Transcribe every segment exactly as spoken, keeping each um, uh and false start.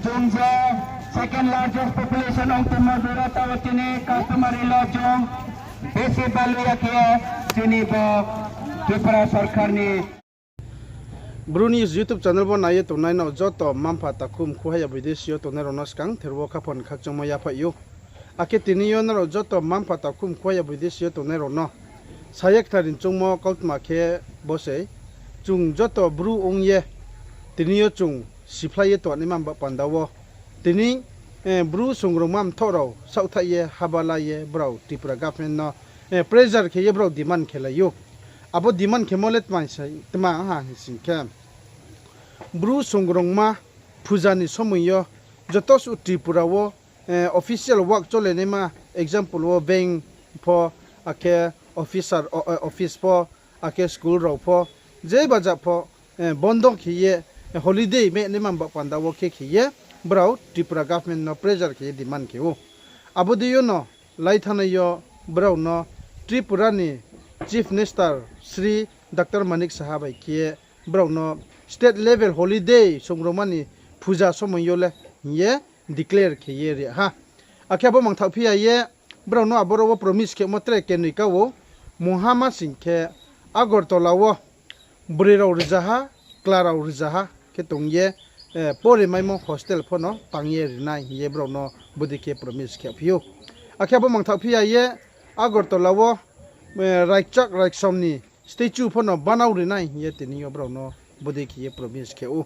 Chung je second largest population ong tongmo jora tao chini customary law chung besi balu ya khe chini bo Tripura sorkar ni Bru News YouTube channel bo nai ye tongnai no joto mma-mpha takhu mkhu haya boi dei si yo tongnai rao no skang ther wo khaphang khakchangmo yaphaih ou. Akhe tini yo nrao joto mma-mpha takhu mkhu haya boi dei si yo tongnai rao no sa ye kthar ni choungmo kautma khe bo sei, chung joto Bru ong ye tini yo chung siphlai ye tongnaima ba panda wo tini Bru songrongma mthoh rao saohthaih ye haba la ye brao Tripura government no pressure khe ye brao demand khelai ou. Abo demand khemo le tma ha hing sing khe, Bru songrongma phuja ni somoi yo joto suh Tripura wo official work chole naima, example wo bank pho, akhe office pho, akhe school rao pho, je baja pho bondo khe ye holiday mai naima ba panda wo khe khe ye brao Tripura government no pressure khe ye demand khe ou. Abo dei yo no lai thanngnai yo brao no Tripura ni Chief Minister Shri Doctor Manik Saha bai khe ye brao no state level holiday songrongma ni phuja somoi yo le hing ye declare khe ye ri ha. Akhe abo mangthaoh phi ya ye brao no aboro wo promise khemo tre kenoi ka ou, mungha ma sing khe Agartala wo broi rao rzaha, kla rao rzaha khe tong ye porimaimo hostel pho no tang ye ri nai hing ye brao no bodei khe promise khe phi ou. Akhe abo mangthaoh phi ya ye Agartala wo Raichak Raiksom ni statue pho no banao ri nai hing ye tini yo brao no bodei khe ye promise khe ou.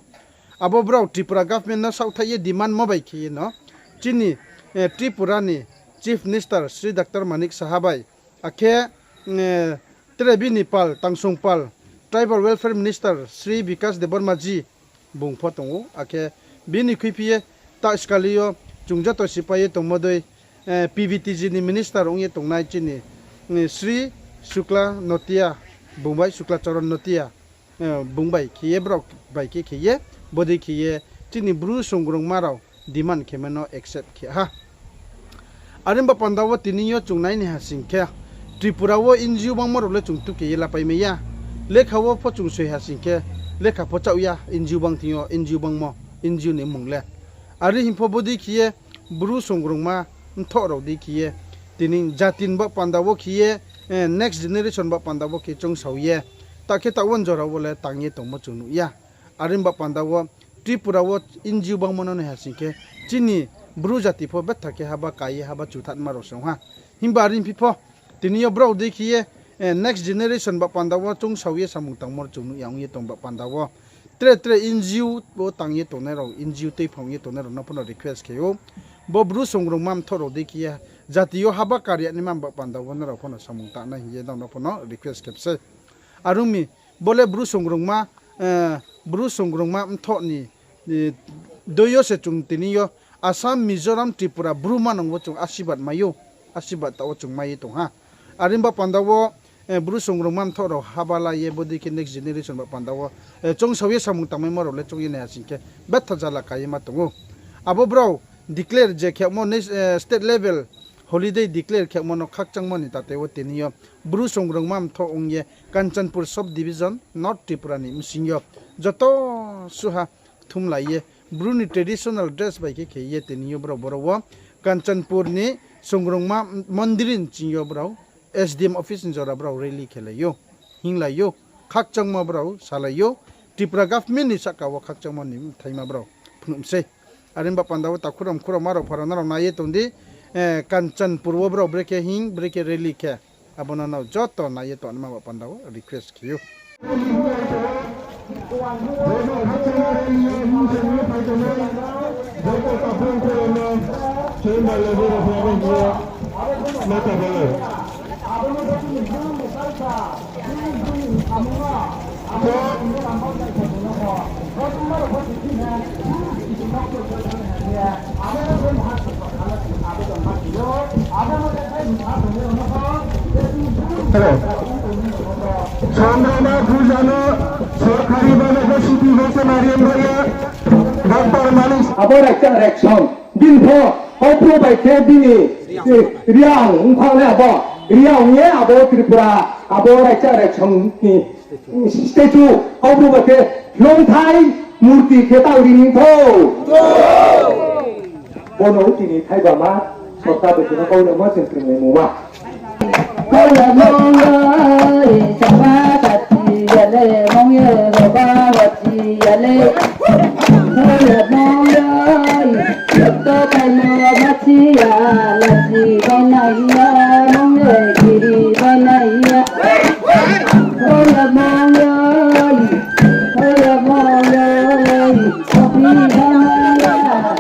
Abo brao Tripura government no saohthaih ye demand mo bai khe ye no chini Tripura ni Chief Minister Shri Doctor Manik Saha bai, akhe tre bini pal, tangsong pal, Tribal Welfare Minister Shri Bikash Debbarma ji bung pho tong ou. Akhe bini khuiphi ye ta skali yo chung joto sipai ye tongmo dei PVTG ni minister ong ye tongnai chini Shri Shukla Notia bung bai, Shukla Charan Notia bung bai khe ye, brao bai khe khe ye, bodei khe ye chini Bru songrongma rao demand khemo no accept khe ha. Are ba panda wo tini yo chung nai ni ha sing khe, Tripura wo NGO bangmo rao le chung tuke ye lapai mai ya. Lekha wo pho chung soi ha sing khe, lekha pho chaoh ya NGO bang thing yo, NGO bangmo, NGO ni mmung le. Are hing pho bodei khe ye Bru songrongma mthoh rao dei khe ye tini jati ni ba panda wo khe ye, next generation ba panda wo khe choungsao ye, ta khe taoh wo jora wo le tang ye tongmo chung nuh ya. Are ba panda wo Tripura wo NGO bangmo no nai ha sing khe chini Bru jati pho betha khe haba ka ye haba chuthanma rao se ong ha. Himba are phi pho tini yo brao dei khe ye next generation ba panda wo choungsao ye samung tangmo chung nuh ya ong ye tong ba panda wo tre tre NGO wo tang ye tongnai rao, NGO tuiphang ye tongnai rao no pho no request khe ou. Bo Bru songrongma mthoh rao dei khe ye jati yo haba kari ya naima ba panda wo nrao pho no samung tangnai hing ye nrao no pho no request khe sei. Are ong mi, bo le Bru songrongma, Bru songrongma mthoh ni dei yo se chung tini yo Assam, Mizoram, Tripura, Bru manang wo chung asirbad mai ou, asirbad taoh wo chung mai ye tong ha. Are ba panda wo Bru songrongma mthoh rao haba la ye bodei khe next generation ba panda wo choungsao ye samung tangmaimo rao le choung ye nai ha sing khe betha jala ka ye ma tong ou. Abo brao declare je khemo state level holiday declare khemo no khakchangmo ni tate wo tini yo Bru songrongma mthoh ong ye Kanchanpur sub division North Tripura ni bsing yo joto suha kthumlai ye Bru ni traditional dress bai khe khe ye tini yo brao boro wo Kanchanpur ni songrongma mondir ni bsing yo brao SDM office ni jora brao rally khelai ou, hinglai ou, khakchangmo brao salai ou, Tripura government ni sahka wo khakchangmo ni bthaima brao phnuh mi sei. Are ba panda wo takhu rao mkhu rao ma rao pha rao nrao nai ye tong di, Kanchanpur wo brao brekhe hing brekhe rally khe, abo no nrao joto nai ye tongnaima ba panda wo request khe ou. Songrongma phuja no sorkari bhabe khe siti hoise mari bai ye doctor Manik. Abo Raichak Raiksom bini pho, Kaubru bai khe bini Reang ongphang le abo, Reang ong ye abo Tripura, abo Raichak Raiksom ni statue, Kaubru bai khe longthai Murti khe taoh ri ni pho. Bono tini thaiba ma, sorkar bai kheno kau no ma chwng krungnai mungma. Hoya mongya, saba kati yale, mongya roba kati yale. Hoya mongya, to kaimo machi ya, lachi banaiya, mongya kiri banaiya. Hoya mongya, hoya mongya, kopi banaiya,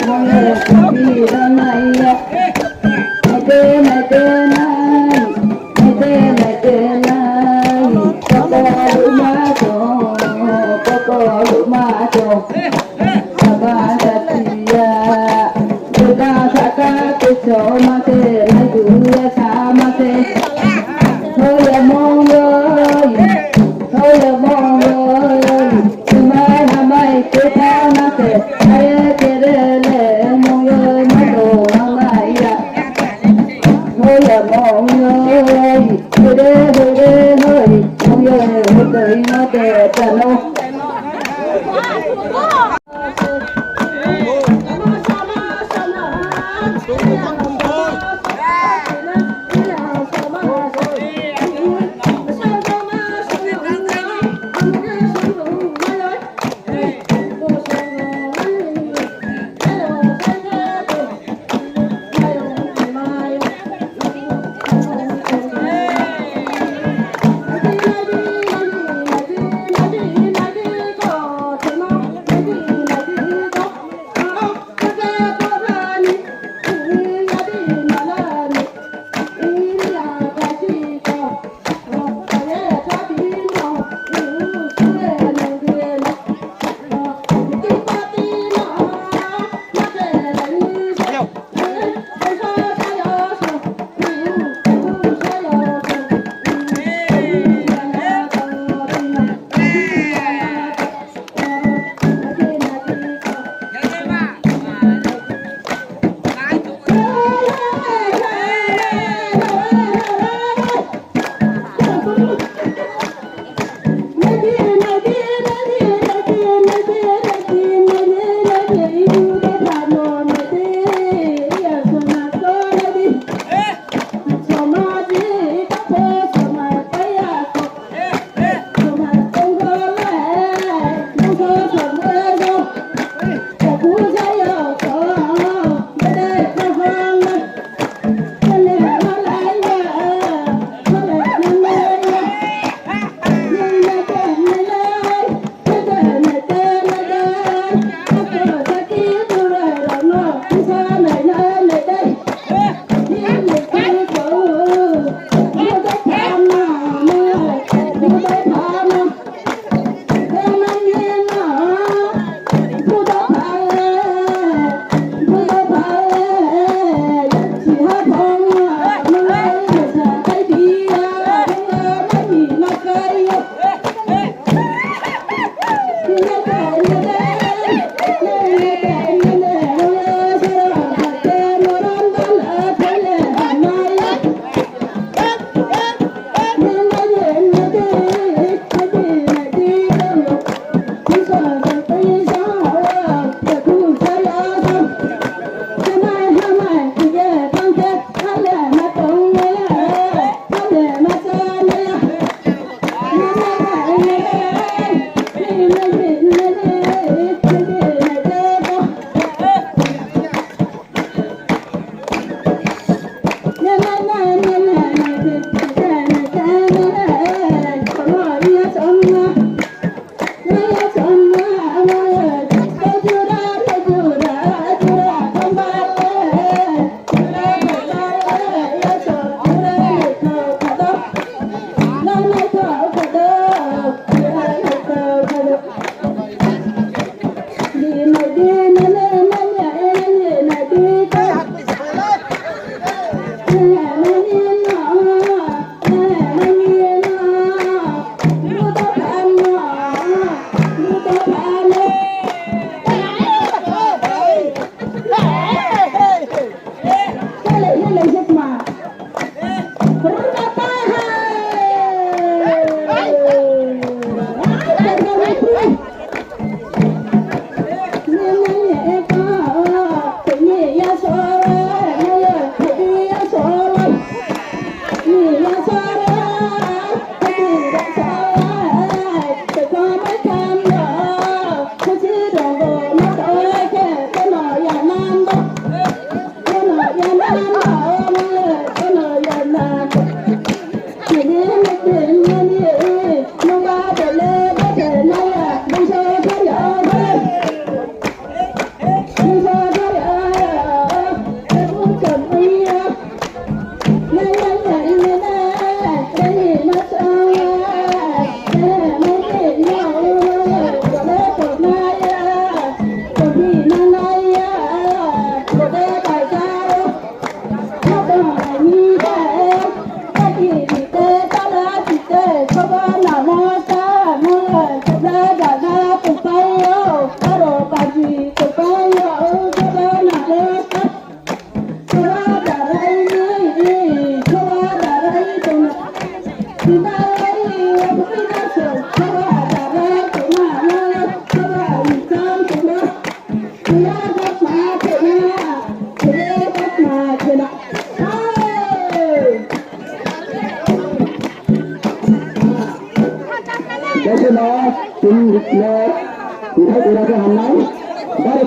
mongya kopi banaiya. Mete mete nai, mete mete nai, kokolu ma to, kokolu ma to. Saba kati ya, Durga saka kecho ma te nai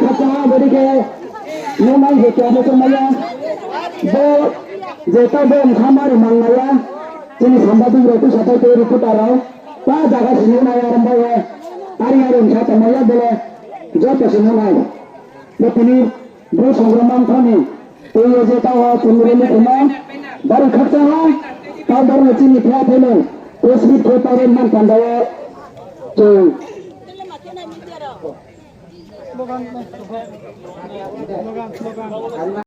Khakchang ha, bodi khe nuhnai je khe abo tongmai ya. Bo je taoh bo mkha mari manmai ya. Chini sambadi rao, tuisa tei tei reporter rao, ta jaga se nuhnai, arong bai ye. Ari ari mkha tongmai ya bole, joto se nuhnai. Bo tini Bru songrongma mtho ni tei ye je taoh wo chung remi khemo, bari khakchang ha, taoh boro no chini phiya phaimo, press meet khe taoh remi man panda wo chung